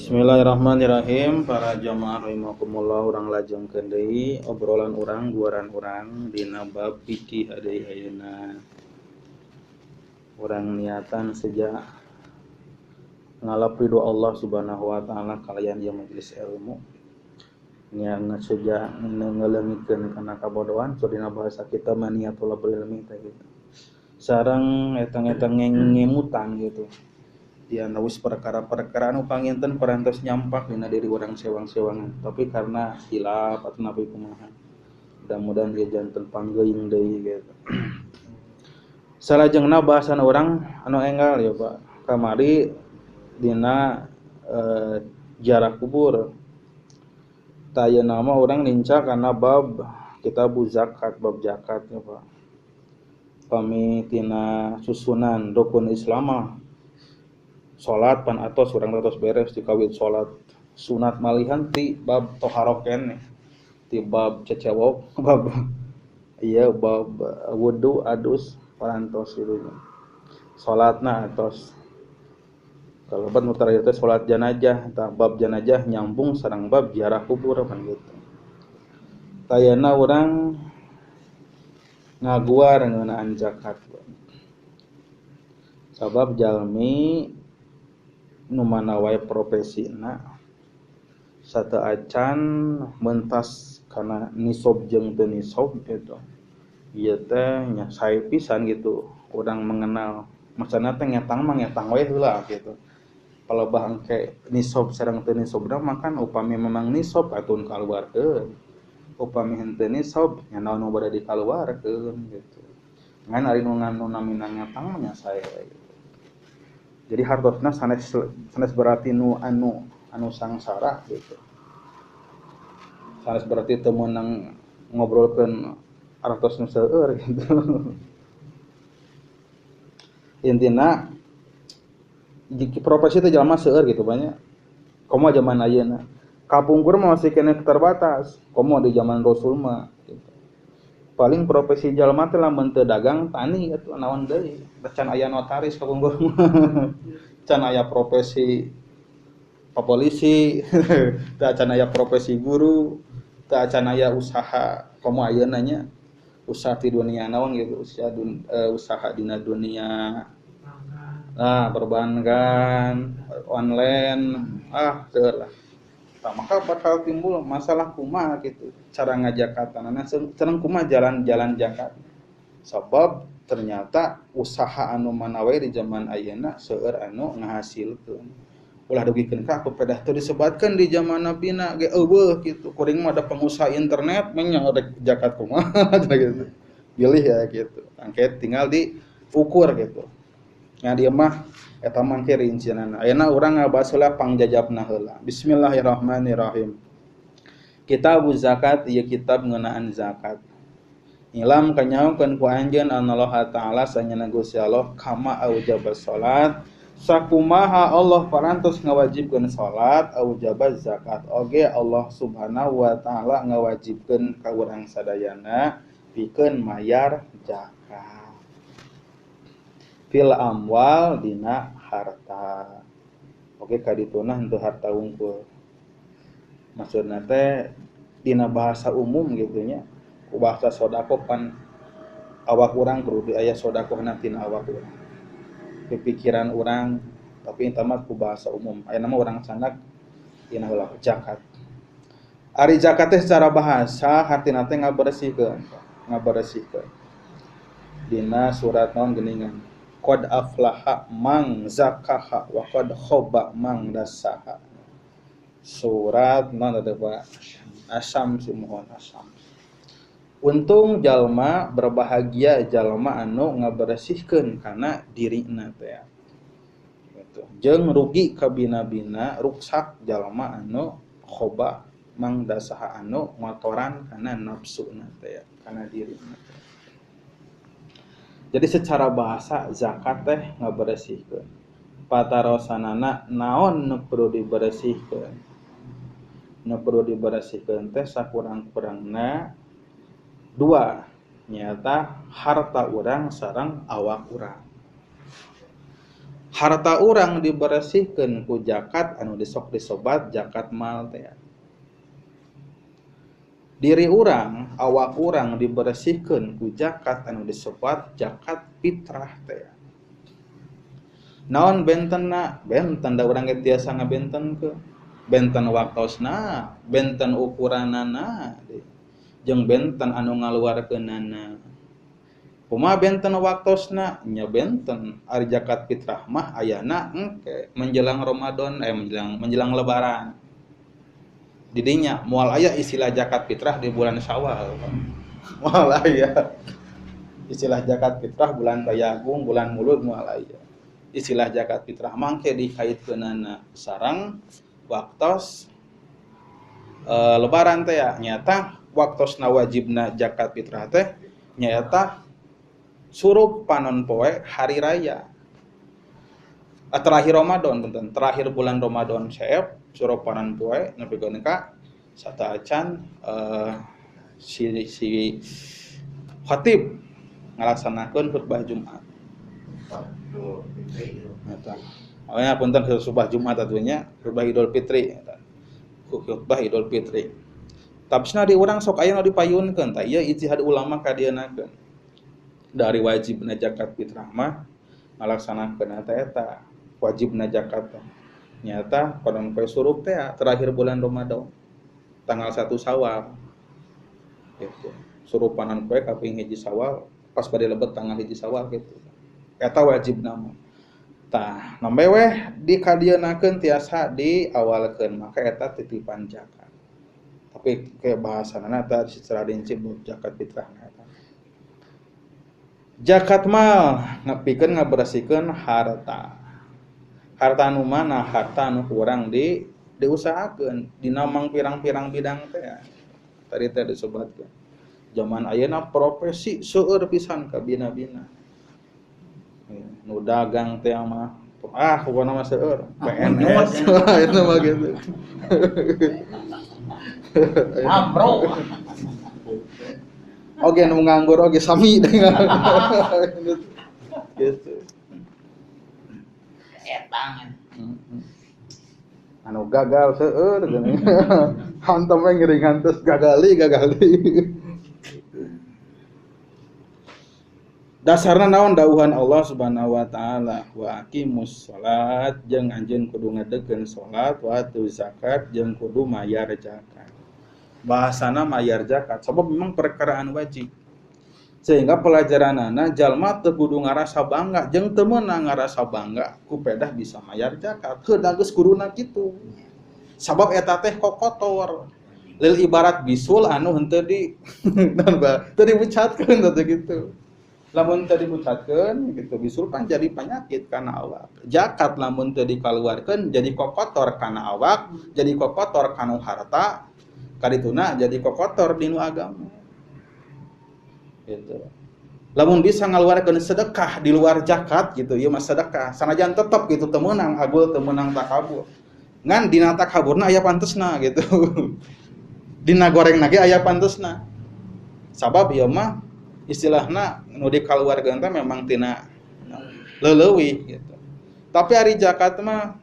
Bismillahirrahmanirrahim. Para jamaah rahimakumullah, urang lajengkeun deui obrolan urang guaran urang dina bab fikih deui ayeuna. Urang niatan sejak ngalap ridho Allah Subhanahu wa taala kalayan ieu majelis ilmu. Nya sejak ngeleungikeun kana kabodohan, so dina bahasa kita mah niatul ilmi teh gitu. Sareng eta-eta ngemutan gitu. Dia nawis perkara-perkara anu panginten parantos nyampak dina diri urang sewang-sewangan, tapi karena hilap atau napi kumaha, mudah-mudahan dia janten panggeuing deui gitu. Salajengna bahasan urang anu enggal ya Pak, kamari dina jarak kubur. Tah ayeuna mah urang ninca kana bab kitab zakat, bab zakat ya Pak. Pami tina susunan rukun Islam mah salat pan atos urang atos beres dikawit salat sunat malihan ti bab toharoh keneh, ti bab cecewok, bab ieu bab wudu adus parantos kitu nya. Salatna atos kalebet nu terakhir teh salat janazah, tah bab janazah nyambung sareng bab ziarah kubur pan gitu. Tayana urang ngaguar ngeunaan zakat. Sabab jalmi nu mana wae profesina sateuacan mentas kana nisob jeung teu nisob gitu. Ieu teh nya sae pisan gitu urang mengenal. Maksudna teh ngetang mah ngetang we heula gitu. Palebah engke nisob sareng teu nisobna mah kan upami memang nisob atuh kaluarkeun. Upami henteu nisob nya naon nu bade dikaluarkeun gitu. Ngan ari nu namina ngetang mah nya sae we gitu. Jadi hartosna sanes sanes berarti nu anu anu sangsara gitu. Sanes berarti teu meunang ngobrolkeun artos nu seueur gitu. Intina jika profesi teh jalma seueur gitu banyak. Komo zaman ayeuna. Kapungkur mah masih keneh terbatas, komo di zaman Rasul mah gitu. Paling profesi jalma teh lamun teu dagang tani atuh naon deui. Can aya notaris kapungkur mah. Can aya profesi polisi, teu can aya profesi guru, teu can aya usaha komo ayeuna nya. Usaha di dunia naon gitu, usaha dina dunia. Nah, perbankan, online, seueur lah. Tah maka bakal timbul masalah kumaha gitu cara ngajakatanana sareng kumaha jalan-jalan zakat. Sabab ternyata usaha anu mana wae di zaman ayeuna seueur anu ngahasilkeun. Ulah dugikeun ka aku pedah teu disebatkeun di zaman nabina ge eueuh gitu. Kuring mah ada pengusaha internet mah rek zakat kumaha gitu. Pilih ya gitu. Angket tinggal diukur gitu. Nya dieu mah eta mangke rincianana. Ayeuna urang ngabahas heula pangjajabna heula. Bismillahirrahmanirrahim. Kitab zakat ieu kitab ngeunaan zakat. Ilam kanyahokeun ku anjeun anallah taala sanyana Gusti Allah kama aujaba salat sakumaha Allah parantos ngawajibkeun salat aujaba zakat oge Allah Subhanahu wa taala ngawajibkeun ka urang sadayana pikeun mayar zakat. Fil amwal dina harta. Oke kadituna henteu harta wungkul. Maksudna teh dina bahasa umum gitu nya. Ku bahasa sedekah pan awak urang kudu aya sedekahna tina awak urang. Pikiran urang tapi eta mah ku bahasa umum. Ayeuna mah urang sanak dina heula zakat. Ari zakat teh secara bahasa hartina teh ngabersihkeun, ngabersihkeun. Dina surat naon geuningan. Qad aflaha mang zakaha wa qad khoba mang dasaha. Surat naon teh Pak? Asam si mohon asam. Untung jalma berbahagia jalma anu ngabersihkeun kana dirina teh. Gitu. Jeung rugi kabina-bina ruksak jalma anu khoba mang dasaha anu ngotoran kana nafsuna teh, kana dirina teh. Jadi secara bahasa zakat teh ngaberesihkeun. Patarosanana naon nu perlu diberesihkeun? Nu perlu diberesihkeun teh sakurang-kurangna dua, nyata harta urang sareng awak urang. Harta urang dibersihkeun ku zakat anu disok disobat zakat mal teh. Diri urang, awak urang dibersihkeun ku zakat anu disebat zakat fitrah teh. Naon bentenna? Benten da urang ge tiasa ngabentenkeun. Benten waktosna, benten ukuranana, jeung benten anu ngaluarkeunana. Kumaha benten waktosna? Nya benten ari zakat fitrah mah ayana engke menjelang Ramadan, menjelang lebaran. Didinya moal aya istilah zakat fitrah di bulan Syawal. Moal aya istilah zakat fitrah bulan Rayagung, bulan Mulud moal aya. Istilah zakat fitrah mangke dikaitkeunana sareng waktos lebaran teh ya, nyata waktosna wajibna zakat fitrah teh nyaeta surup panon poe hari raya. Terakhir Ramadan punten, terakhir bulan Ramadan seep surup panon poe nepi ka sateuacan si khatib ngalaksanakeun khutbah Jumat. Eta. Awalnya punten khutbah Jumat atuh nya, khutbah Idul Fitri eta. Khutbah Idul Fitri. Tapsna di urang sok aya nu dipayunkeun tah ieu ijtihad ulama kadienakeun. Dari wajibna zakat fitrah mah ngalaksanakeun eta eta wajibna zakat teh. Nyata panon poe surup teh terakhir bulan Ramadan tanggal 1 Syawal. Gitu. Surup panon poe kaping 1 Syawal pas bade lebet tanggal 1 Syawal gitu. Eta wajibna mah. Tah, nembe weh dikadienakeun tiasa diawalkeun maka eta titipan zakat. Tapi kayak bahasanana eta secara rinci bab zakat fitrah eta. Zakat mal ngepikeun ngabersihkeun harta. Harta anu mana? Harta anu kurang diusahakeun dina mang pirang-pirang bidang teh. Tadi teh disebatkeun. Zaman ayeuna profesi seueur pisan ka bina-bina. Nu dagang teh mah pokona mah seueur PNS itu mah gitu. Amro. Oge nu nganggur oge sami dengan gitu. Etangan. Anu gagal seueur geuning. Hantam we ngiringan terus gagali. Dasarna naon dawuhan Allah Subhanahu wa taala wa aqimus salat jeung anjeun kudu ngadegkeun salat wa atu zakat jeung kudu mayar zakat. Bahasana mayar zakat sebab memang perkaraan wajib. Sehingga pelajaranana jalma teu kudu ngarasa bangga jeung teu meunang ngarasa bangga ku pedah bisa mayar zakat. Heuh geus kuduna kitu. Sabab eta teh kokotor. Lil ibarat bisul anu henteu di teu dibucatkeun teh kitu. Lamun teu dibucatkeun gitu bisul pan jadi penyakit kana awak. Zakat lamun teu dikaluarkeun jadi kokotor kana awak, jadi kokotor kana harta, kadituna jadi kokotor dinu agama. Gitu. Lamun bisa ngaluarkeun sedekah di luar zakat gitu, ieu mah sedekah. Sanajan tetep gitu teu meunang agul teu meunang takabur. Ngan dina takaburna aya pantesna gitu. Dina gorengna ge aya pantesna. Sabab ieu mah istilahna nu dikaluarkeun teh memang tina leuwih gitu. Tapi ari zakat mah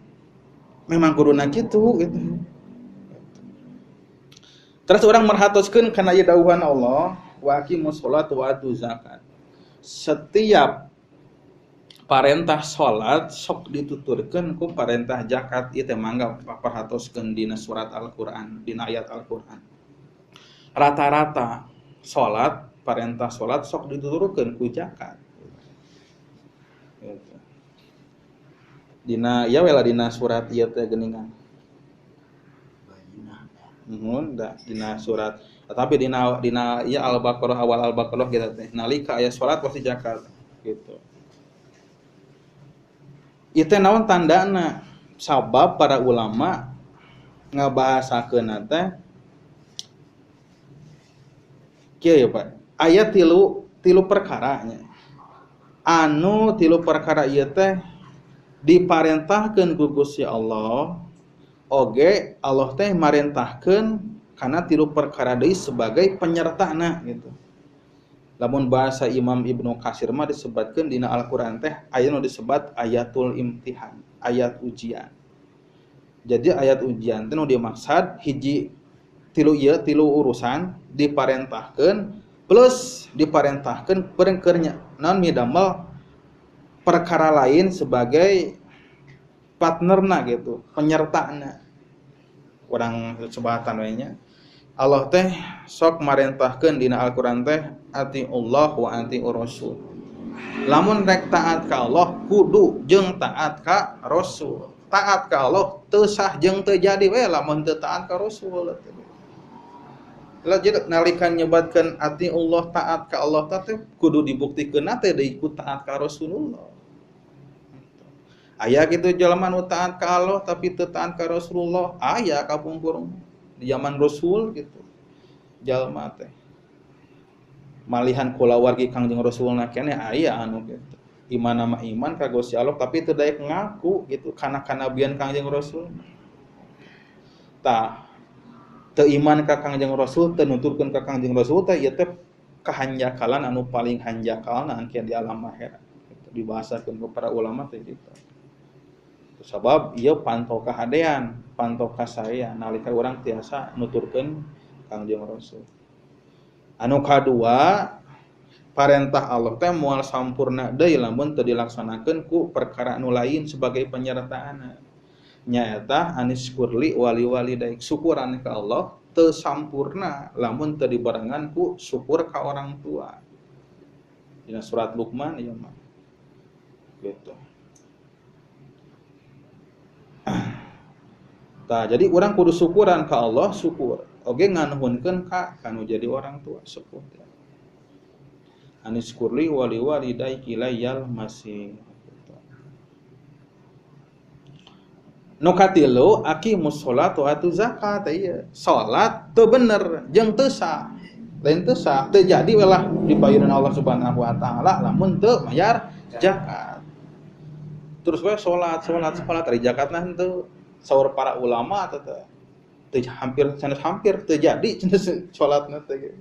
memang kuduna kitu gitu. Terus orang merhatoskeun kana ieu dawuhan Allah wa aqimus sholat wa atu zakat. Setiap parentah salat sok dituturkeun ku parentah zakat ieu teh mangga perhatoskeun dina surat Al-Qur'an, dina ayat Al-Qur'an. Rata-rata salat parentah salat sok dituturkeun ku zakat. Gitu. Dina ieu we lah dina surat ieu teh geuningan. Nuhun da dina surat. Tapi dina ieu Al-Baqarah awal Al-Baqarah gitu teh. Nalika aya salat pasti zakat gitu. Ieu teh naon tandana? Sabab para ulama ngabahasakeun teh kieu ya Pak. Aya tilu perkara nya. Anu tilu perkara ieu teh diparentahkeun ku Gusti Allah. Oge Allah teh marentahkeun karena tilu perkara deui sebagai penyertana gitu. Lamun bahasa Imam Ibnu Katsir mah disebutkeun dina Al-Qur'an teh aya nu disebat ayatul imtihan, ayat ujian. Jadi ayat ujian teh nu dimaksud hiji tilu ieu tilu urusan diparentahkeun plus diparentahkeun keur naon midamel perkara lain sebagai partnerna gitu, penyertana. Urang sebatan we nya. Allah teh sok marentahkeun dina Al-Qur'an teh atiullah wa atiur rasul. Lamun rek taat ka Allah kudu jeung taat ka Rasul. Taat ka Allah teu sah jeung teu jadi we lamun teu taat ka Rasul. Lah jadi nalika nyebatkeun atiullah taat ka Allah teh kudu dibuktikeun teh deui ku taat ka Rasulullah. Aya kitu jelema nu taat ka Allah tapi teu taat ka Rasulullah, aya kapungkur di zaman Rasul gitu. Jalma teh malihan kulawargi Kangjeng Rasulna keneh aya anu gitu. Iman nama iman ka Gusti Allah tapi teu daek ngaku gitu kana kanabian Kangjeng Rasul. Tah teu iman ka Kangjeng Rasul teu nuturkeun ka Kangjeng Rasul teh ieu teh kahanjakalan anu paling hanjakalna engke di alam akhirat. Gitu. Dibahasakeun ku para ulama teh gitu. Sabab ieu pantau kahadean, pantau kasaya nalika urang tiasa nuturkeun Kangjeng Rasul. Anu kadua, parentah Allah teh moal sampurna deui lamun teu dilaksanakeun ku perkara anu lain sebagai penyertaana. Nyaeta aniskurli wali walidaik, syukuran ka Allah teu sampurna lamun teu dibarengan ku syukur ka orang tua. Dina surat Luqman ieu mah. Gitu. Tah, jadi urang kudu syukuran ka Allah, syukur. Oge nganuhunkeun ka kanu jadi orang tua, syukur. Aniskurli wali walidaiki ilayyal masih. Nu katilu aqimus sholat wa atu zakat, ieu. Salat teu bener jeung teu sah. Lain teu sah, teu jadi we lah dipayunan Allah Subhanahu wa taala lamun teu mayar zakat. Terus we salat, salat, salat ari zakatna henteu. Saur para ulama teh hampir sanes hampir teu jadi cenah salatna teh gitu.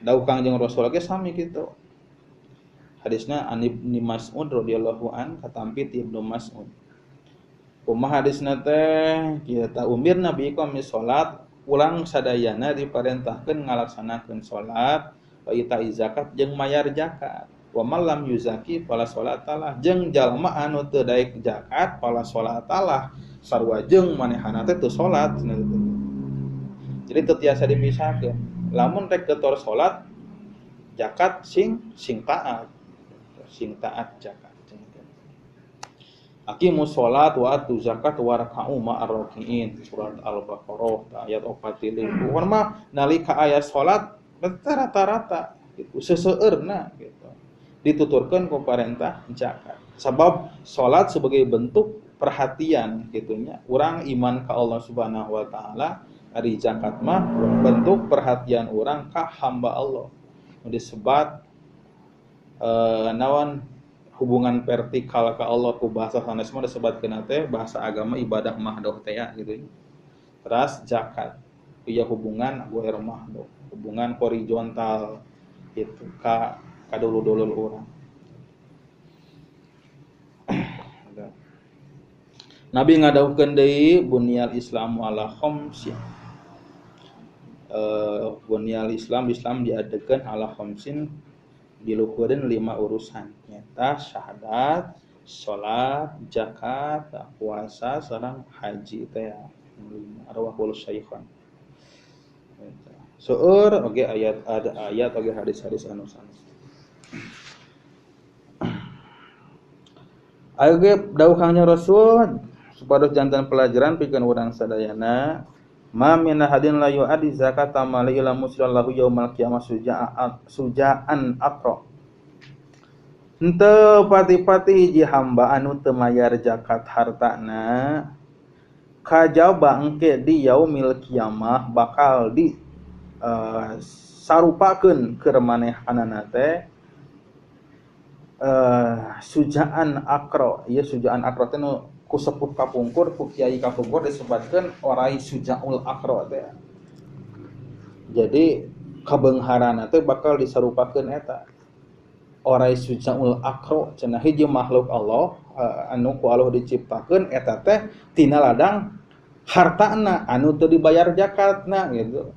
Dawuh Kangjeng Rasul ge sami kitu. Hadisna an Ibnu Mas'ud radhiyallahu an katampi ti Ibnu Mas'ud. Kumaha hadisna teh kieu umirna bi iqamis salat ulang sadayana diparentahkeun ngalaksanakeun salat wa ita'i zakat jeung mayar zakat. Wa man lam yuzaki fala salatalah jeung jalma anu teu daek zakat fala salatalah sarua jeung manehana teh teu salat. Jadi teu tiasa dipisahkeun. Lamun rek ketor salat zakat sing taat. Sing taat zakat. Aqimus sholat wa atu zakat warka'u ma'ar raki'in. Surat Al-Baqarah ayat 43. Pokona mah nalika aya salat rata-rata gitu seseueurna gitu. Dituturkeun ku parentah zakat. Sabab salat sebagai bentuk perhatian gitunya. Urang iman ka Allah Subhanahu wa taala, ari zakat mah bentuk perhatian urang ka hamba Allah. Nu disebat naon hubungan vertikal ka Allah ku bahasa sanes mah disebatkeun teh bahasa agama ibadah mahdoh teh ya gitu. Terus zakat ieu hubungan ghair mahdoh, hubungan horizontal gitu ka kadulur-dulur urang. Nabi ngadawuhkeun deui bunyal Islamu ala khamsin. Bunyal Islam diadegeun ala khamsin diluhureun 5 urusan nyata syahadat, salat, zakat, puasa, sareng haji teh rawahul syaikhan. Seueur oge ayat ada ayat oge hadis-hadis anu sanes. Ayo ge dawuh Kangjeng Rasul supados jantan pelajaran pikeun urang sadayana ma min ahadin la yu'addi zakata mali ila muslallahu yaumal qiyamah suja'an aqra. Henteu pati-pati hiji hamba anu teu mayar zakat hartana kajaba engke di yaumil qiyamah bakal di sarupakeun keur manehanana teh sujaan akro. Ieu sujaan akro teh nu ku sepuh kapungkur ku kiai kapungkur disebutkeun orai sujaul akro teh. Jadi Kabeungharana teh bakal disarupakeun eta. Orai sujaul akro cenah hiji makhluk Allah anu ku Allah diciptakeun eta teh tina ladang hartana anu teu dibayar zakatna gitu.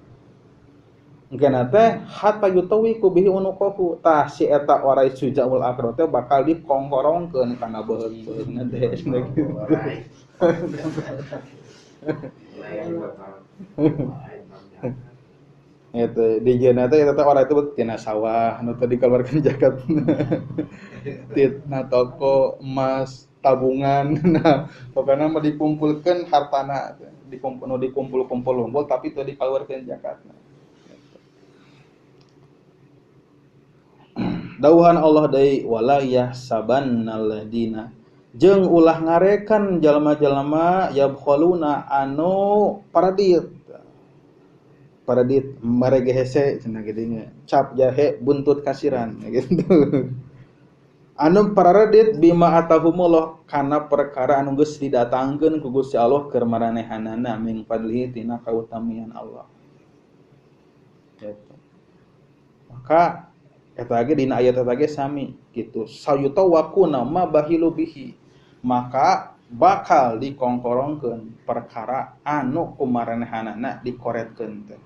Engkena teh hatta yutawi ku bihi unuqahu tah si eta orai sujaul akro teh bakal dikongkorongkeun kana beuheung-beuheungna teh gitu. Itu di jana teh eta orang itu tina sawah nu teu dikeluarkeun zakat. Tina toko emas tabungan nah pokona mah dikumpulkeun hartana dikumpul nu dikumpul-kumpul tapi teu dikeluarkeun zakatna. Dauhan Allah deui wala yahsabannal ladina jeung ulah ngarekan jalma-jalma yabkhaluna anu paradit paradit marege hese cenah geuning cap jahe buntut kasiran gitu. Anu pararedit bima atahumullah kana perkara anu geus didatangkeun ku Gusti Allah keur maranehanana min fadlihi tina kautamian Allah. Gitu. Maka eta ge dina ayat eta ge sami gitu. Sayutawakuna ma bahilu bihi. Maka bakal dikongkorongkeun perkara anu kumaranehanana dikoretkeun teh.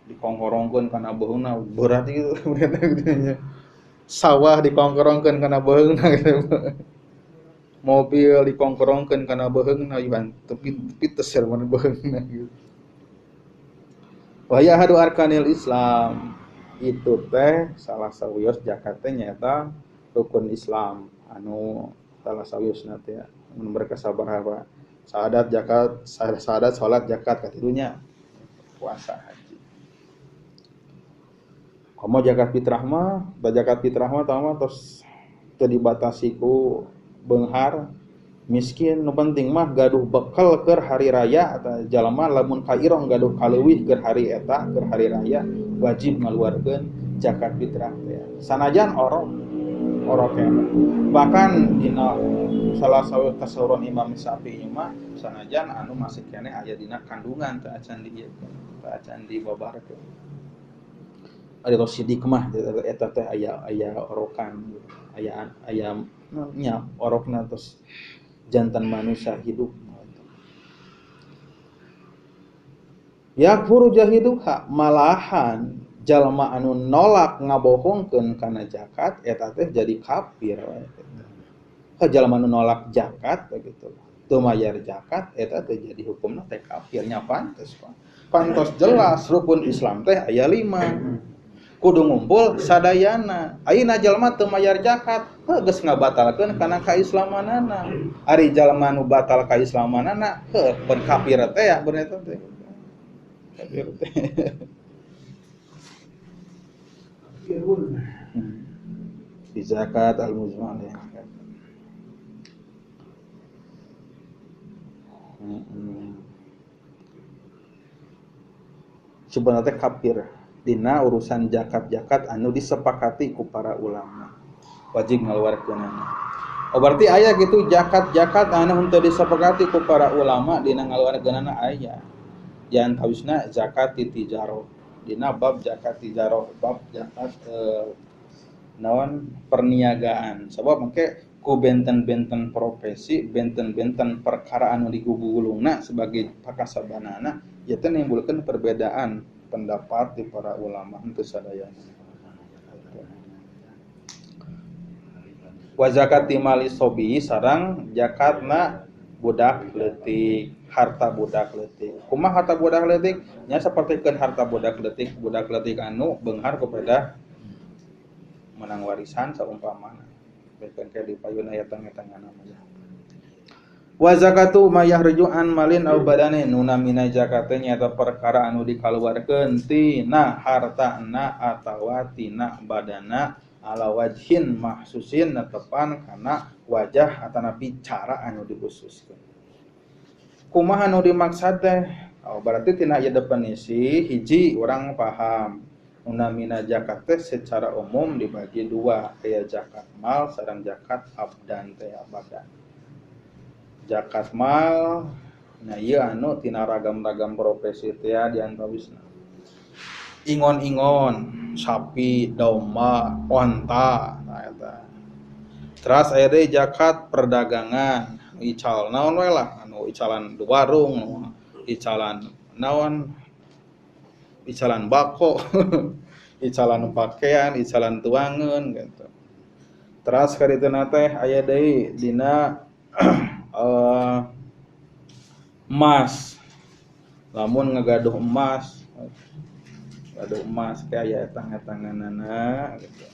Dikongkorongkeun kana beuheungna berat gitu nya. Sawah dikongkorongkeun kana beuheungna gitu. Mobil dikongkorongkeun kana beuheungna iban tepi teser mana beuheungna gitu. Wa ya hadu arkanil Islam itu teh salah sawios zakat teh nyaeta rukun Islam anu salah sawiosna teh mun mereka sabaraha syahadat zakat syahadat salat zakat katilunya puasa haji. Komo zakat fitrah mah, zakat fitrah mah tah mah tos teu dibatasi ku beunghar miskin nu penting mah gaduh bekal keur hari raya eta jalma lamun kairong gaduh kaleuwih keur hari eta keur hari raya wajib ngaluarkeun zakat fitrah teh. Sanajan orok orok bahkan dina salah satu tasawuran Imam Syafi'i mah sanajan anu masih keneh aya dina kandungan teu acan di ieu teu acan dibabarkeun. Ari sidik mah eta teh aya aya orokan aya aya nya orokna tos jantan manusia hidup. Yakfuru jahiduha malahan jalma anu nolak ngabohongkeun kana zakat eta teh jadi kafir we. Ka jalma anu nolak zakat begitu. Teu mayar zakat eta teh jadi hukumna teh kafir nya pantes Pak. Pantos jelas rukun Islam teh aya 5. Kudu ngumpul sadayana. Ayeuna jalma teu mayar zakat, heuh geus ngabatalkeun kana kaislamanana. Ari jalma nu batal kaislamanana, heuh pun kafir teh ya bener eta teh. Kafir teh. Di zakat al-muzman ya. Sebenarnya kafir dina urusan zakat-zakat anu disepakati ku para ulama wajib ngaluarkeunana. Oh berarti aya gitu zakat-zakat anu henteu disepakati ku para ulama dina ngaluarkeunana aya. Jangan tawisna zakat tijaroh. Dina bab zakat tijaroh, bab zakat naon perniagaan. Sebab mangke ku benten-benten profesi, benten-benten perkara anu digugulungna sebagai pakasabanana ieu teh nimbulkeun perbedaan pendapat di para ulama henteu sadayana. Wa zakati mali sobi sareng zakatna budak leutik, harta budak leutik. Kumaha harta budak leutik? Nya sapertikeun harta budak leutik anu beunghar kepada menang warisan saumpamana. Bekeun ke di payun aya tangga-tanggana mah. Wa zakatu ma yahruju an malin aw badanin nunamina zakate nyaeta perkara anu dikaluarkeun tina hartana atawa tina badana ala wajhin mahsusin netepan kana wajah atanapi cara anu dikhususkeun. Kumaha anu dimaksad teh? Oh, berarti tina ieu definisi hiji urang paham. Nunamina zakat teh secara umum dibagi dua, aya zakat mal sareng zakat abdan teh badan. Zakat mal nah ieu anu tina ragam-ragam profesi teh di antawisna. Ingon-ingon, sapi, domba, onta, nah eta. Teras aya deui zakat perdagangan, ical naon we lah, anu icalan di warung, icalan naon, icalan bako, icalan pakaian, icalan tuangeun gitu. Teras karituna teh aya deui dina emas. Lamun ngagaduh emas, gaduh emas teh aya etang-etanganana gitu.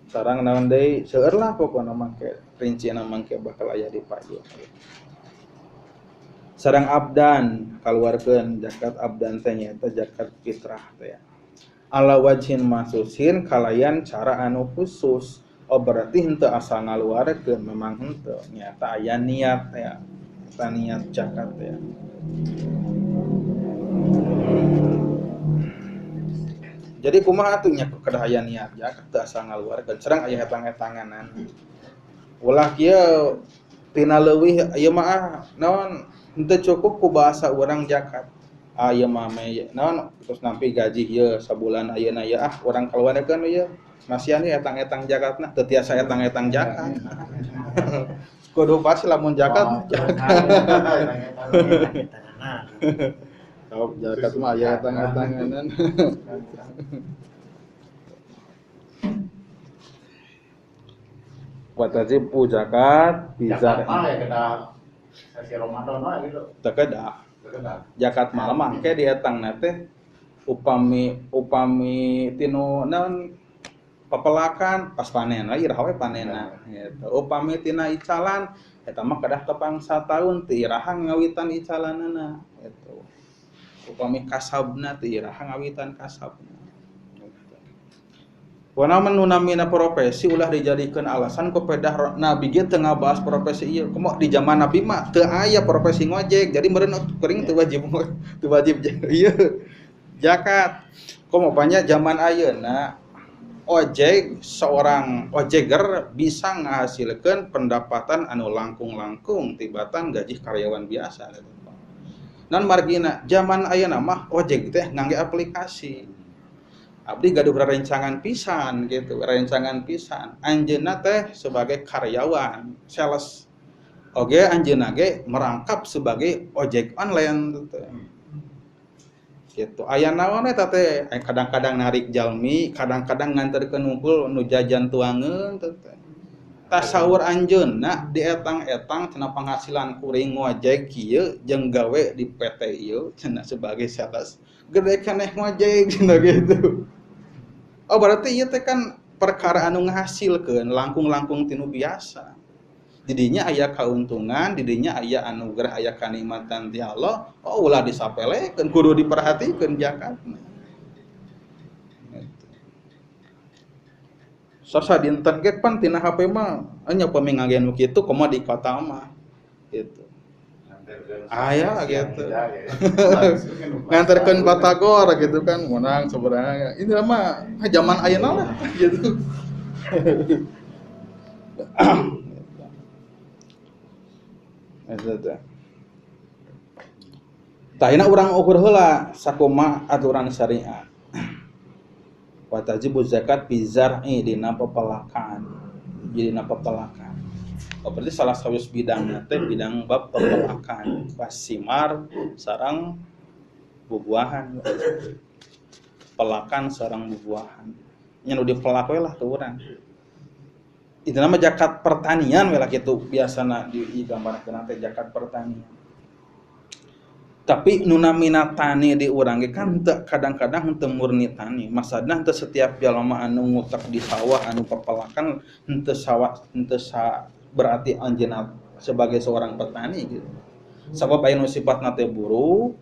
Sarang naon deui seueur lah pokona mah ke rincina mangke bakal aya di payun. Sarang abdan kaluarkeun zakat abdan teh nyaeta zakat fitrah teh. Ala wajhin masusin kalayan cara anu khusus. Oh berarti henteu asal ngaluarkeun memang henteu nyaeta aya niat ya. Eta niat zakat ya. Jadi kumaha atuh nya kedah aya niat zakat teu asal ngaluarkeun sareng aya etang-etanganan. Ulah kieu tina leuwih ieu mah naon henteu cukup ku bahasa urang zakat. Ah ieu mah naon terus nampi gaji ieu sabulan ayeuna ieu ah urang kaluarkeun ieu. Masihan ieu etang-etang zakatna teu tiasa etang-etang zakat. Kudu pasti lamun zakat. Kalau zakat mah aya etang-etanganan. Wa tajibu zakat bizar. Zakat ya kena sesi Ramadan we gitu. Teu kedah. Zakat mal mah ke dietangna teh upami tinu naon pepelakan pas panen we iraha we panenna gitu. Upami tina icalan eta mah kedah tepang sataun teu iraha ngawitan icalanana gitu. Upami kasabna teu iraha ngawitan kasabna. Wana nu namina profesi ulah dijadikeun alasan ku pedah nabi ge teu ngabahas profesi ieu. Komo di zaman nabi mah teu aya profesi ngojek. Jadi meureun kuring teu wajib ieu zakat. Komo banyak zaman ayeuna ojek seorang ojeger bisa ngahasilkeun pendapatan anu langkung-langkung tibatan gaji karyawan biasa. Nan margina zaman ayeuna mah ojek teh ngangge aplikasi. Abdi gaduh rencangan pisan gitu, rencangan pisan. Anjeunna teh sebagai karyawan, sales. Oge anjeunna ge merangkap sebagai ojek online gitu. Gitu. Aya naon eta teh kadang-kadang narik jalmi, kadang-kadang nganterkeun ngumpul nu jajan tuangeun teh. Tasawur anjeunna dietang-etang cenah penghasilan kuring ngojek kieu jeung gawe di PT ieu cenah sebagai sales. Gede keneh ngojek cenah gitu. Oh berarti ieu teh kan perkara anu ngahasilkeun langkung-langkung tinu biasa. Didinya aya kauntungan, didinya aya anugerah, aya kanikmatan ti Allah. Oh ulah disapelekeun, kudu diperhatikeun zakatna. Sasa dinten ge pan tina HP mah nya upami ngangge nu kitu komo di kota mah gitu. Aya gitu. Nganterkeun batagor gitu kan menang sebenarnya. Ini mah zaman ayeuna lah gitu. Eta teh. Tah ayeuna urang ukur heula sakumaha aturan syariat. Wa tajibu zakat bi zar'i dina pepelakan. Dina pepelakan. Oh, berarti salah satu bidangna teh bidang bab pepelakan, pasimar sareng bubuahan. Pelakan sareng bubuahan. Nya nu dipelak we lah tuh urang. Itu nama zakat pertanian we lah kitu biasana digambarkeun teh zakat pertanian. Tapi nu namina tani di urang ge kan teu kadang-kadang henteu murni tani. Maksudna henteu setiap jalma anu ngutek di sawah anu pepelakan henteu sawah henteu berarti anjeunna sebagai seorang petani gitu. Sabab aya nu sifatna teh buruh,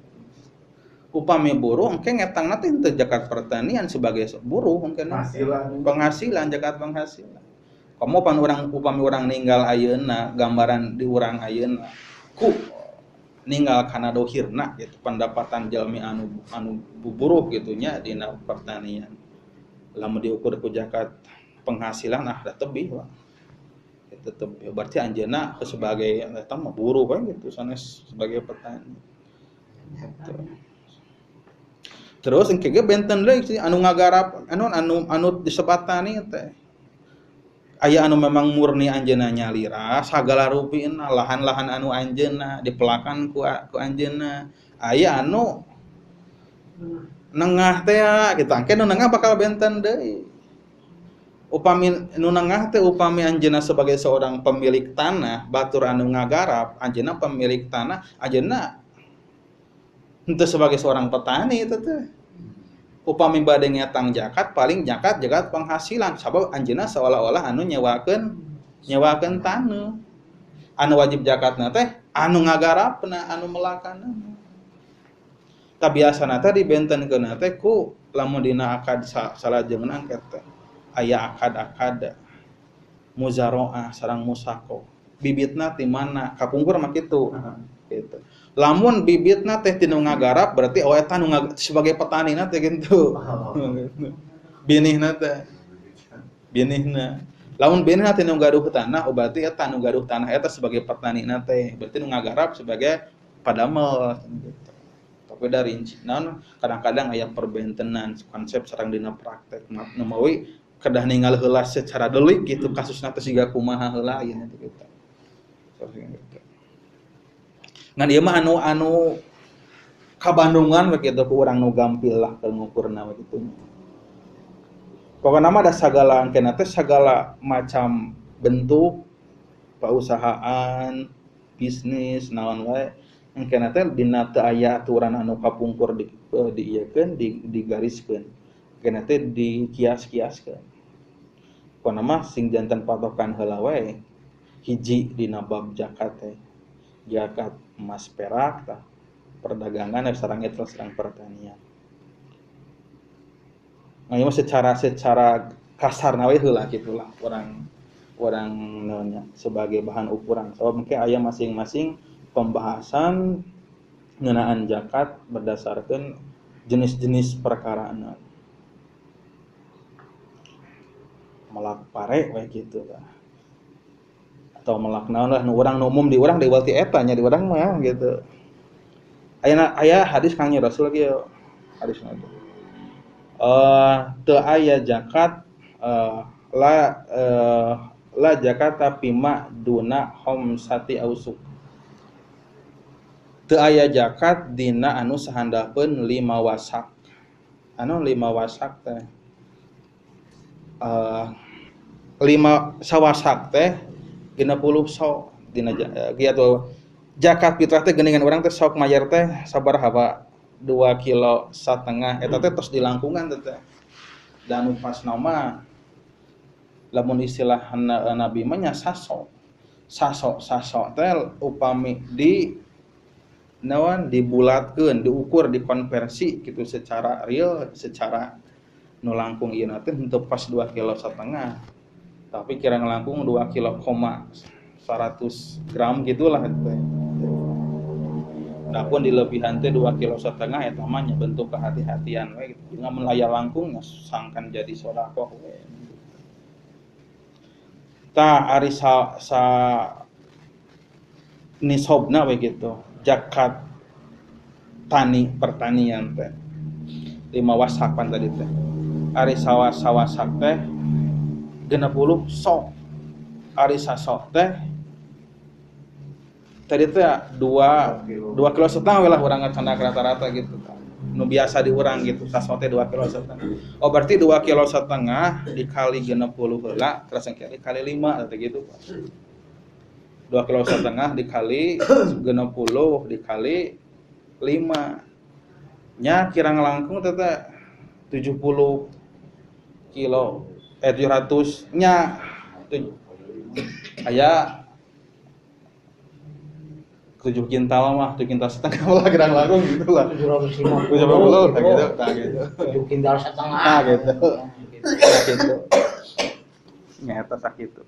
upami buruh engke ngetangna teh henteu zakat pertanian sebagai buruh engke penghasilan zakat penghasilan. Komo pan urang upami urang ninggal ayeuna gambaran di urang ayeuna ku ninggal kana dohirna gitu pendapatan jalmi anu buruh gitu nya dina pertanian. Lamun diukur ku zakat penghasilan ah da tebih wah. Itu tebih berarti anjeunna sebagai eta mah buruh we gitu sanes sebagai petani. Gitu. Terus engke ge benten deui anu ngagarap anu anu anu disebatani teh. Aya anu memang murni anjeunna nyalira sagala rupina lahan-lahan anu anjeunna dipelakan ku anjeunna. Aya anu nengah teh kitu engke nu nengah bakal benten deui. Upami nu nengah teh upami anjeunna sebagai seorang pemilik tanah batur anu ngagarap anjeunna pemilik tanah anjeunna henteu sebagai seorang petani itu teh. Upami bade ngetang zakat paling zakat penghasilan sabab anjeunna seolah-olah anu nyewakeun taneuh. Anu wajib zakatna teh anu ngagarapna anu melakana. Ta biasana teh dibentenkeunna teh ku lamun dina akad salajengna engke teh aya akad-akad muzaroah sareng musaqo. Bibitna ti mana? Kapungkur mah kitu. Gitu. Lamun bibitna teh tinu ngagarap berarti oh eta nu sebagai petanina teh kitu. Binihna teh. Binihna. Lamun binihna teh nu gaduh tanah, oh berarti eta nu gaduh tanah eta sebagai petanina teh. Berarti nu ngagarap sebagai padamel gitu. Tapi da rinci naon kadang-kadang aya perbentenan konsep sareng dina praktek nu mawi kedah ningal heula secara delik gitu kasusna teh siga kumaha heula ieu teh gitu. Ngan ieu mah anu kabandungan we kitu ku urang nu gampil lah keur ngukurna we kitu. Pokona mah da sagala engkena teh sagala macam bentuk pausahaan, bisnis naon wae engkena teh dina teu aya aturan anu kapungkur di diieukeun digariskeun. Engkena teh dikias-kiaskeun. Pokona mah sing janten patokan heula wae hiji dina bab zakat teh. Zakat emas perak tah perdagangan sareng eta sareng pertanian. Nah, ieu mah secara kasarna we heula kitu lah urang naonnya sebagai bahan ukuran. Sabab engke aya masing-masing pembahasan ngeunaan zakat berdasarkan jenis-jenis perkarana. Melak pare we kitu tah. Atau melak naon lah nu urang nu umum di urang deui eta nya di urang mah gitu. Aya aya hadis Kangjeng Rasul kieu hadisna teh. Teu aya zakat la zakata pima duna khamsati ausuk. Teu aya zakat dina anu sahandapeun 5 wasak. Anu 5 wasak teh 5 sawasak teh 60 sok dina kieu zakat fitrah teh geuningan urang teh sok mayar teh sabaraha Pak 2,5 kilo eta teh tos dilangkungan teh. Dan nu pasna mah lamun istilah Nabi mah nya sasok. Sasok teh upami di naon dibulatkeun, diukur, dikonversi gitu secara real, secara nu langkung ieu teh henteu pas 2,5 kilo. Tapi kira ngelangkung 2,1 kilo gram gitulah teh. Nah pun dilebihan teh 2,5 kilo eta mah nya bentuk kehati-hatian we gitu. Jeung mun aya langkung nya sangkan jadi sedekah we. Tah ari sa nisobna we gitu. Zakat tani pertanian teh. 5 wasak pan tadi teh. Ari sawasak teh 60 sok. Ari sasok teh tadi teh 2,5 kilo we lah urang ngacandak rata-rata gitu. Nu biasa di urang gitu sasok teh 2,5 kilo. Oh berarti 2,5 kilo dikali 60 heula terus engke dikali 5 teh gitu. 2,5 kilo dikali 60 dikali 5. Nya kira ngelangkung teh 70 kilo 700 nya aya 7 kintal mah, 7,5 kintal lah gerang langkung gitu lah. 750 gitu, tah gitu. 7,5 kintal. Nah gitu. Nah gitu. Nya eta sakitu.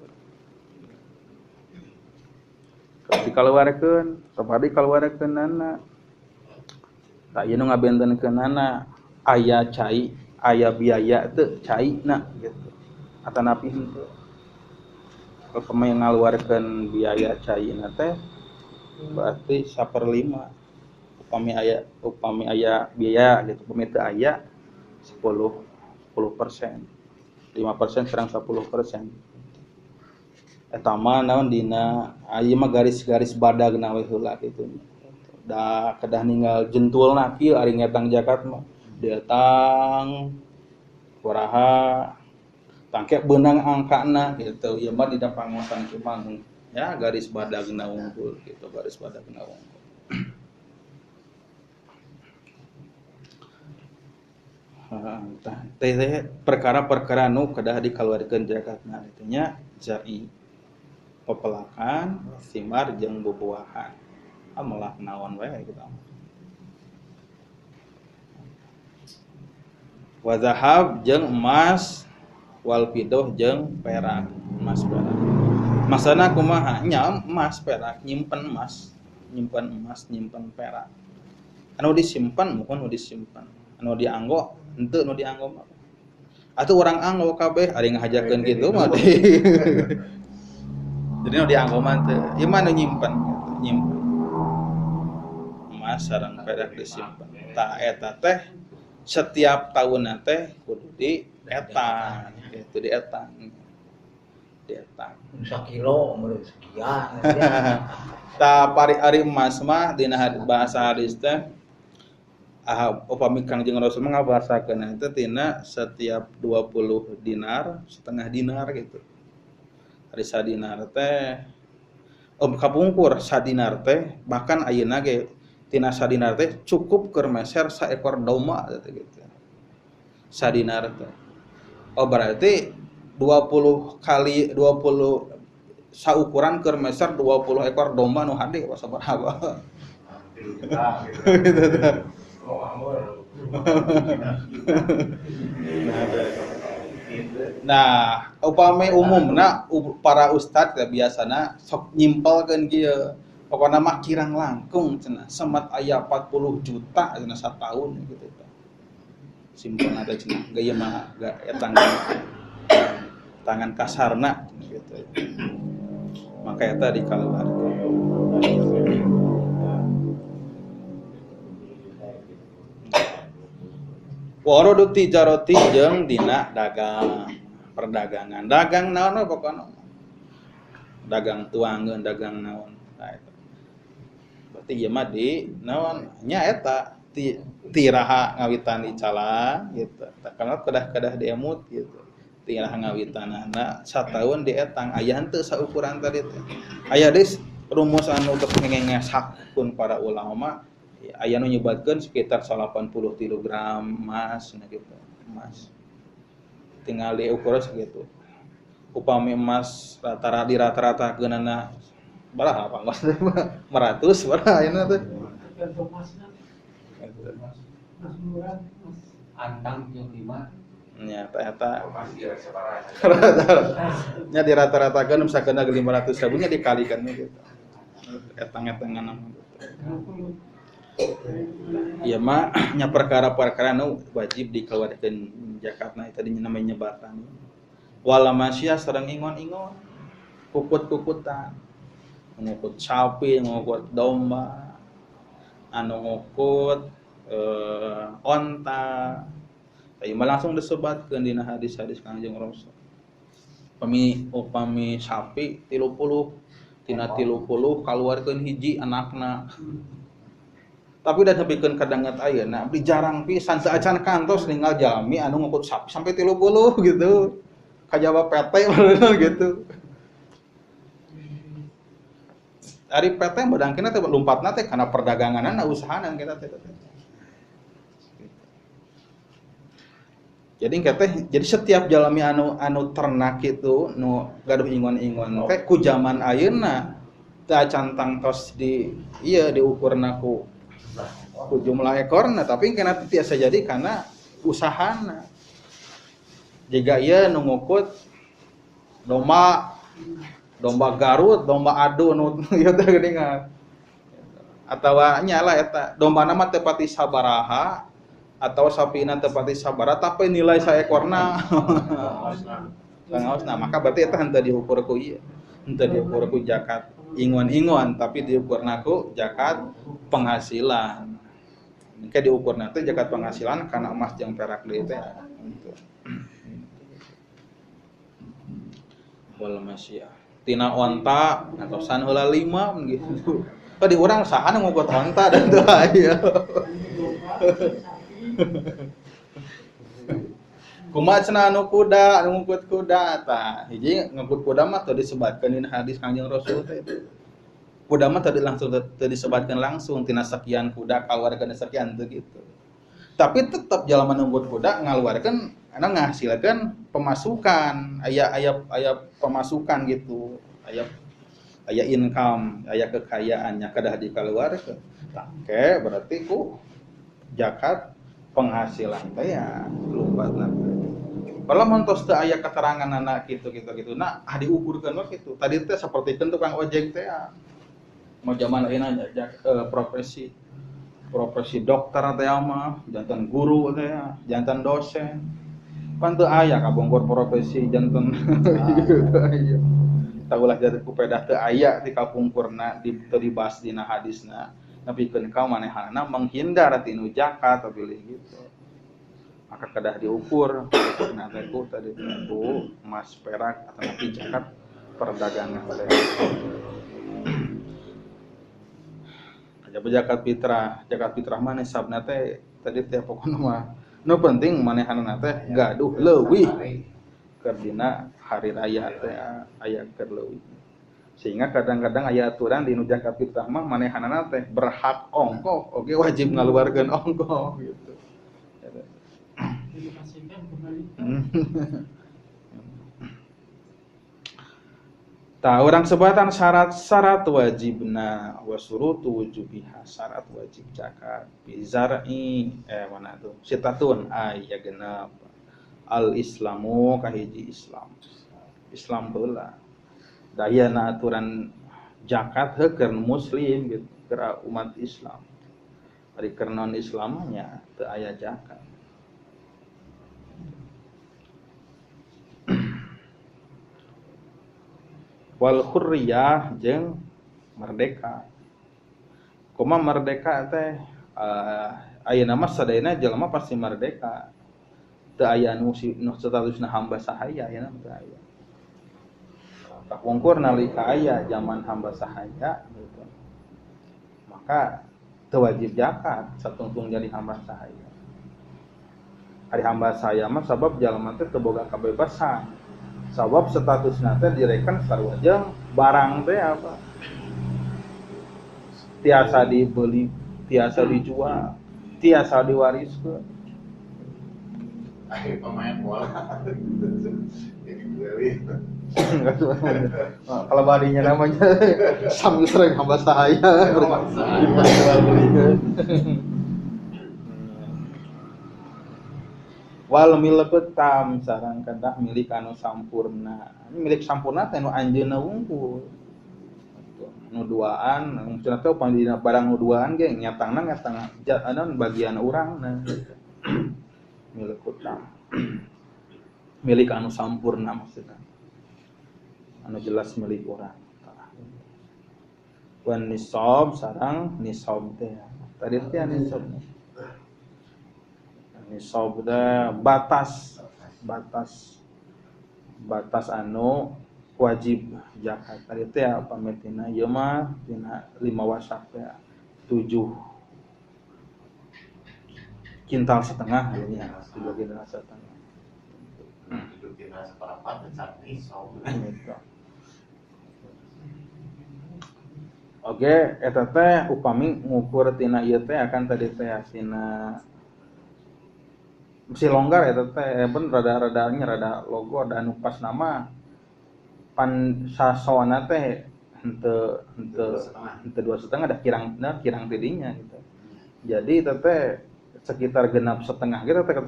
Dikaluarkeun, sapadi kaluarkeunana. Tah ieu nu ngabentenkeunana aya cai, aya biaya teu caina gitu. Atanapi henteu. Kalau ngaluarkeun biaya caina teh berarti 1/5. Upami aya biaya gitu, upami teu aya 10%. 5% sareng 10%. Eta mah naon dina ieu mah garis-garis badagna we heula kitu. Da kedah ninggal jentulna kieu ari ngetang zakat mah. Dietang kuraha tangke beunang angkana gitu. Ieu mah dina pangosan kieu mah ya garis badagna unggul gitu, garis badagna unggul. Teh perkara-perkara nu kedah dikaluarkeun zakatna itu nya zai pepelakan, simar jeung bubuahan. Melak naon wae gitu. Wa zahab jeung emas wal fidah jeung perak, emas perak. Masana kumaha? Nya emas perak, nyimpen emas, nyimpen emas, nyimpen perak. Anu disimpan mukon nu disimpan. Anu dianggo henteu nu dianggo mah. Atuh urang anggo kabeh ari ngahajakeun kitu mah. Jadi nu dianggo mah teu. Ieu mah nu nyimpen gitu, nyimpen. Emas sareng perak disimpan. Tah eta teh setiap taunna teh kudu di etang, gitu di etang. Di etang. Sakilo umur sekian. Tah pari-ari emas mah dina bahasa hadis teh upami Kangjeng Rasul mah ngabahasakeun itu tina setiap 20 dinar, setengah dinar gitu. Ari sadinar teh kapungkur sadinar teh bahkan ayeuna ge tina sadinar teh cukup keur meser saekor domba gitu. Sadinar teh. Oh berarti 20 kali 20 saukuran keur meser 20 ekor domba nu hade sabaraha. Gitu tah. Nah, upami umumna para ustad ya biasana sok nyimpelkeun kieu. Pokona mah kirang langkung cenah semat aya 40 juta cenah sataun gitu tah. Simpen teh cenah geuyeun mah etang tangan kasarna gitu. Maka eta dikaluarkeun. Warodu tijaroti jeung dina dagang, perdagangan. Dagang naon we pokona. Dagang tuangeun, dagang naon. Nah eta. Berarti ieu mah di naon nya eta tiraha ngawitan dicalang gitu. Karena kedah-kedah diemut gitu. Tiraha ngawitanana sataun dietang aya henteu saukuran tadi teh. Aya deui rumus anu untuk ngengesakkeun para ulama aya nu nyebatkeun sekitar 83 gram emas nah gitu, emas. Tinggal diukur segitu. Upami emas rata-rata di rata-ratakeunana baraha apa emas teh 500 baraha ayeuna teh. Antang jeung 5. Nya eta. Nya di rata-ratakeun misalkeun 500.000 nya dikalikan gitu. Etang-etangan gitu. Iya mah nya perkara-perkara nu wajib dikeluarkeun zakatna eta namanya nyebatan. Wala masya sareng ingon-ingon, kukut-kukutan, ngukut sapi, ngukut domba, anu ngukut onta. Tah mah langsung disebatkeun dina hadis-hadis Kangjeng Rasul. Upami sapi 30 tina 30 kaluarkeun hiji anakna. Tapi udah nepikeun kadanget ayeuna abdi jarang pisan saacan kantos ninggal jalmi anu ngukut sapi sampai 30 gitu. Kajaba PT bener gitu. Ari PT badangkeuna teh lompatna teh kana perdaganganna usahana kita teh. Jadi teh jadi setiap jalmi anu ternak itu nu gaduh ingon-ingon teh ku zaman ayeuna teu acan tangtos di ieu diukurna ku jumlah ekorna, tapi kena tiasa jadi karena usahana. Jika ieu nu ngukut domba Garut, domba adu nu ieu teh geuningan. Atawa nya lah eta dombana mah teu pati sabaraha atau sapina teu pati sabaraha tapi nilai saekorna. Pangaosna maka berarti eta henteu diukur ku ieu. Henteu diukur ku zakat ingon-ingon tapi diukurna ku zakat penghasilan. Engke diukur nanti zakat penghasilan karena emas jeung perak deui teh gitu. Wal masyiah. Tina onta ngatosan heula 5 gitu. Tadi urang saha nu ngukur onta dan teu aya. Kumaha cenah anu kuda, anu ngukut kuda tah. Hiji ngukut kuda mah teu disebatkeun dina hadis Kangjeng Rasul teh. Kuda mah tadi langsung teu disebatkeun langsung tina sekian kuda kaluarkeun sekian teu gitu. Tapi tetep jalma nunggut kuda ngaluarkeun anu ngahasilkeun pemasukan, aya aya aya pemasukan gitu, aya aya income, aya kekayaannya kedah dikaluarkeun. Tah ke berarti ku zakat penghasilan teh ya lumpatna. Kalau mun tos teu aya keteranganana kitu kitu kitu nah diukurkeun we kitu. Tadi teh sapertikeun tukang ojek teh ya. Mau zaman ayeuna profesi profesi dokter teh mah, janten guru teh ya, janten dosen. Pan teu aya kabongkor profesi janten gitu. Tahulah jadi kupedah teu aya di kapungkurna di teu dibahas dina hadisna. Nepikeun ka manehanna menghindar tinu zakat bilih gitu. Maka kedah diukur, ukurna teh ku tadi ku emas perak atau nanti zakat perdagangan teh. Kajaba zakat fitrah mah nisabna teh tadi teh pokona mah nu penting manehanna teh gaduh leuwih keur dina hari raya teh aya keur leuwih. Sehingga kadang-kadang aya aturan di nu zakat fitrah mah manehanna teh berhak ongkoh, oge wajib ngaluarkeun ongkoh gitu. Tah urang sebatan syarat-syarat wajibna wa syurutu wujubiha, syarat wajib zakat bizar'i mana tuh sitatun aya genep al islamu kahiji Islam. Islam heula. Dayana aturan zakat heuh keur muslim gitu, keur umat Islam. Ari keur non Islam nya teu aya zakat. Wal hurriyah jeung merdeka. Kumaha merdeka teh ayeuna mah sadayana jelema pasti merdeka. Teu aya nu statusna hamba sahaya ayeuna mah teu aya. Kapungkur nalika aya zaman hamba sahaya gitu. Maka teu wajib zakat satungtung jadi hamba sahaya. Ari hamba sahaya mah sabab jalma teh teu boga kebebasan. Sabab statusna teh direken sarua jeung barang teh apa? Tiasa dibeli, tiasa dijual, tiasa diwariskeun. Ayo pemain bola. Jadi beli. Kalau barinya namanya sambil sering hamba sahaya. Wal milku tam sareng kedah milik anu sampurna. Milik sampurna teh nu anjeunna wungkul. Nu duaan, maksudna teh upami dina barang nu duaan ge nyatangna nyatang anu bagian urangna. Milku tam. Milik anu sampurna maksudna. Anu jelas milik urang. Wan nisab sareng nisab teh. Tadi teh nisab. Nisab teh batas batas batas anu wajib zakat. Tadi teh apa tina ieu mah tina 5 wasak teh 7 kintal setengah ya, 7 kintal setengah. 7 kintal seperempat dan nisab. Oke, eta teh upami ngukur tina ieu teh akan tadi teh tina mesti longgar eta teh pun rada-rada nya rada logo da anu pas nama pan sasona teh henteu henteu henteu 2,5 dah kirang nah kirang tidinya gitu. Jadi eta teh sekitar genap setengah gitu teh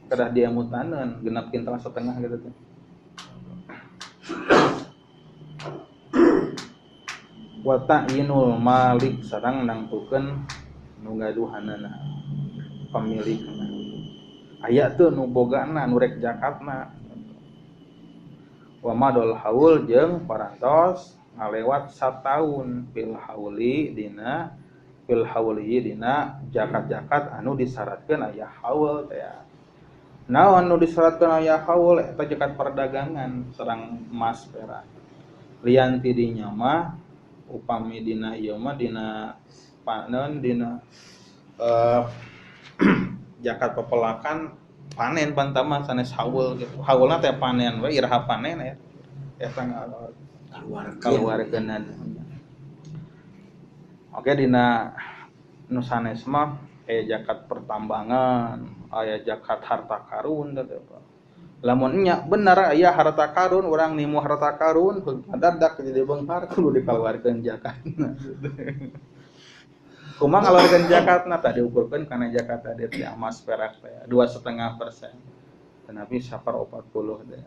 kedah diemutaneun genap kintal setengah gitu teh. Wa ta'yinul malik sareng nangtukeun nu gaduhanana pemilikna. Aya teu nu bogana nu rek zakatna. Wa madol haul jeung parantos ngalewat sataun fil hauli dina Fil hauli dina zakat-zakat anu disyaratkeun aya haul teh. Naon anu disyaratkeun aya haul eta zakat perdagangan sareng emas perak. Lian ti dinya mah upami dina ieu mah dina panen dina zakat pepelakan panen pantama sanes haul gitu. Haulna teh panen we iraha panen ya. Eta kaluarkeun. Oke dina nu sanes mah aya zakat pertambangan, aya zakat harta karun teh. Lamun nya bener aya harta karun, urang nimu harta karun dadak jadi beunghar kudu dikaluarkeun zakatna. Kumaha ngaluarkeun zakatna tadi diukurkeun kana zakat tadi teh emas perak teh 2,5%. Tapi 1/40 teh.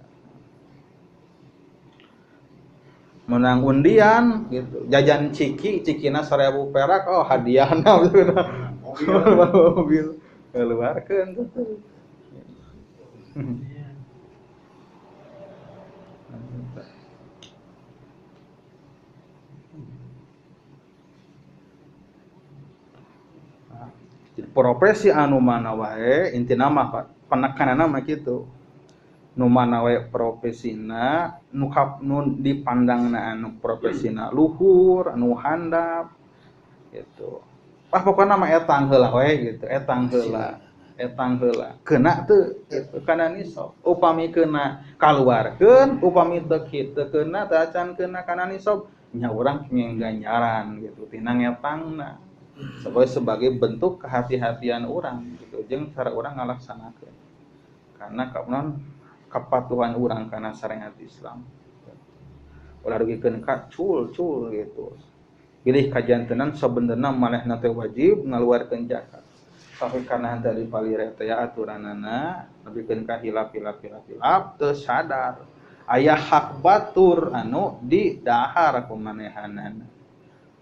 Menang undian gitu, jajan ciki, cikina 1000 perak, oh hadiahna mobil keluarkeun tuh. Jadi profesi anu mana wae intina mah Pak, penekananna mah kitu. Nu mana wae profesina nu nu dipandangna anu profesina luhur, anu handap gitu. Ah pokona mah etang heula wae gitu, etang heula. Etang heula. Kena teu gitu kana nisab. Upami kena kaluarkeun, upami teu kitu kena teu acan kena kana nisab, nya urang ganjaran gitu tina ngetangna. Sebagai bentuk kehati-hatian urang gitu jeung cara urang ngalaksanakeun. Karena kapan kepatuhan urang kana syariat Islam. Ulah rugikeun ka cul-cul gitu. Bilih kajantenan sabenerna manehna teh wajib ngaluarkeun zakat. Tapi karena henteu dipalire teh aturanana lebihkeun ka hilap-hilap teu sadar aya hak batur anu didahar ku manehanana.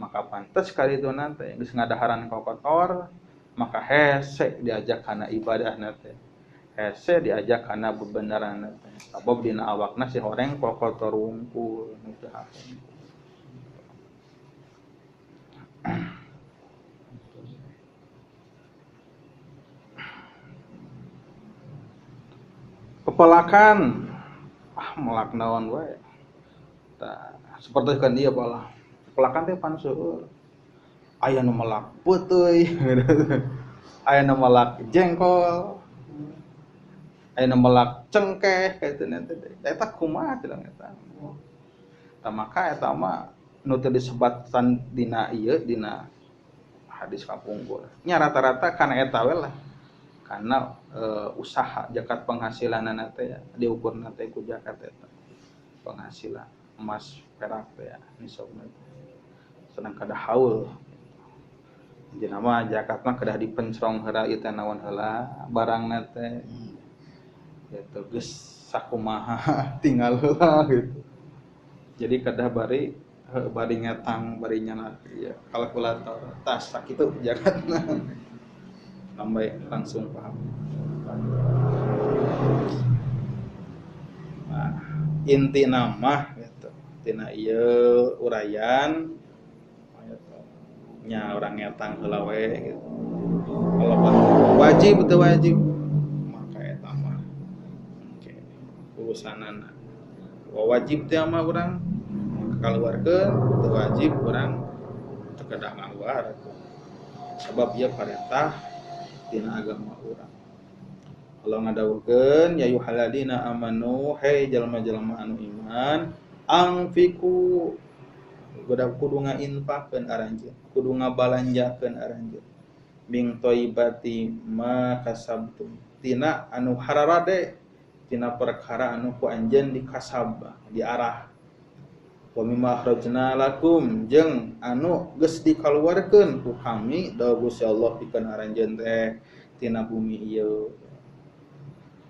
Maka pantes kali itu nanti geus ngadaharan kokotor maka hese diajak kana ibadahna teh. Hese diajak kana bebenaran teh. Sabab dina awakna si horeng kokotor wungkul teu hak. Pepelakan ah melak naon wae. Tah seperti kan dia balah. Pepelakan teh pan seueur. Aya nu melak peuteuy, aya nu melak jengkol, aya nu melak cengkeh kitu nanti teh. Eta kumaha cenah eta. Tah maka eta mah nu teu disebatan dina ieu dina hadis kapungkur. Nya rata-rata kana eta we lah. Karena usaha zakat penghasilanna teh ya diukurna teh ku zakat eta. Penghasilan emas perak teh ya nisabna. Sedang kada haul. Jadi nama zakat mah kedah dipencrong heula ieu teh naon heula barangna teh. Gitu geus sakumaha tinggal heula gitu. Jadi kedah bari bari ngetang bari nyana ya kalkulator tas sakitu zakatna. Sampai langsung paham. Nah, inti nama gitu. Tina ieu uraian nya urang ngetang heula we gitu. Kalau wajib teu wajib maka eta mah oke urusanana. Wajib teh mah urang kaluarkeun, teu wajib urang teu kedah ngaluarkeun. Sabab ieu parentah dina agama urang. Allah ngadawuhkeun ya ayyuhalladzina amanu hey jalma-jalma anu iman angfiku kudu ngainfakeun aranjeun, kudu ngabalanjakeun aranjeun ming thayyibati ma kasabtum tina anu hararade tina perkara anu ku anjeun dikasab diarah wa mimma akhrajna lakum jeung anu geus dikaluarkeun ku kami da Gusti Allah pikeun aranjeun teh tina bumi ieu.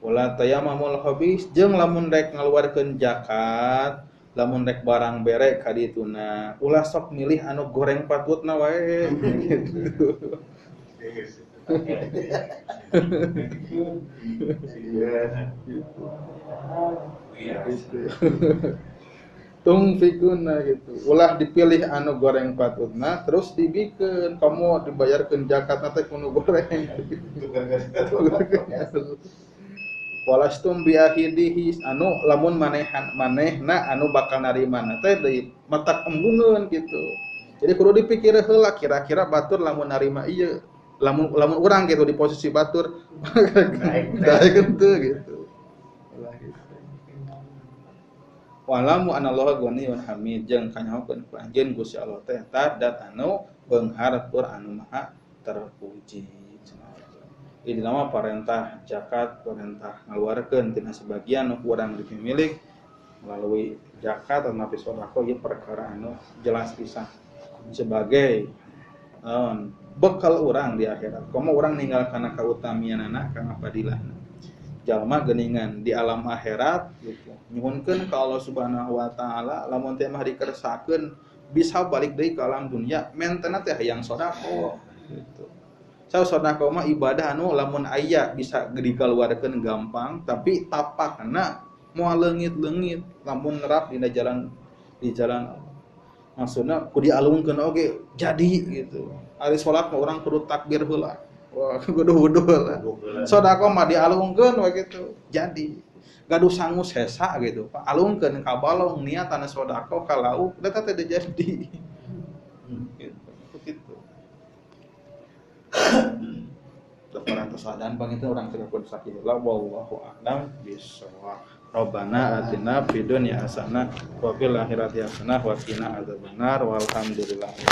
Wala tayammamul khabis jeung lamun rek ngaluarkeun zakat, lamun rek barang bere ka dituna, ulah sok milih anu goreng patutna wae gitu. Tungfikuna gitu. Ulah dipilih anu goreng patutna terus dibikeun kamu dibayarkeun zakatna teh kudu goreng. Walastum biahidihi anu lamun manehan manehna anu bakal narimana teh deui matak embungeun gitu. Jadi kudu dipikir heula kira-kira batur lamun narima ieu lamun lamun urang gitu di posisi batur daek henteu gitu. Ulah gitu. Walamu anallaha ghaniyyun hamid jeung kanyahokeun ku anjeun Gusti Allah teh dat anu beunghar tur anu maha terpuji. Ini nama parentah zakat, parentah ngaluarkeun tina sebagian nu kurang dipimilik melalui zakat atau napi sedekah ieu perkara anu jelas pisan sebagai bekal urang di akhirat. Komo urang ninggal kana kautamianana kana fadilahna. Jalma geuningan di alam akhirat gitu. Nyuhunkeun ka Allah Subhanahu wa taala lamun teh mah dikersakeun bisa balik deui ka alam dunia mentena teh hayang sedekah gitu. Sa sedekah mah ibadah anu lamun aya bisa dikaluarkeun gampang tapi tapakna moal leungit-leungit lamun nerap dina jalan di jalan Allah. Maksudna kudu dialungkeun oge jadi gitu. Ari salat mah urang kudu takbir heula. Wah, kudu wudu heula. Sedekah mah dialungkeun we kitu. Jadi gaduh sangu sesa gitu, Pak. Alungkeun ka balong niatan sedekah ka lauk da teh jadi. Gitu. Gitu. Daftaran kesadaran bang itu orang teu kudu sakit heula wallahu a'lam bissawab. Rabbana atina fid dunya hasanah wa fil akhirati hasanah wa qina adzabannar walhamdulillahi.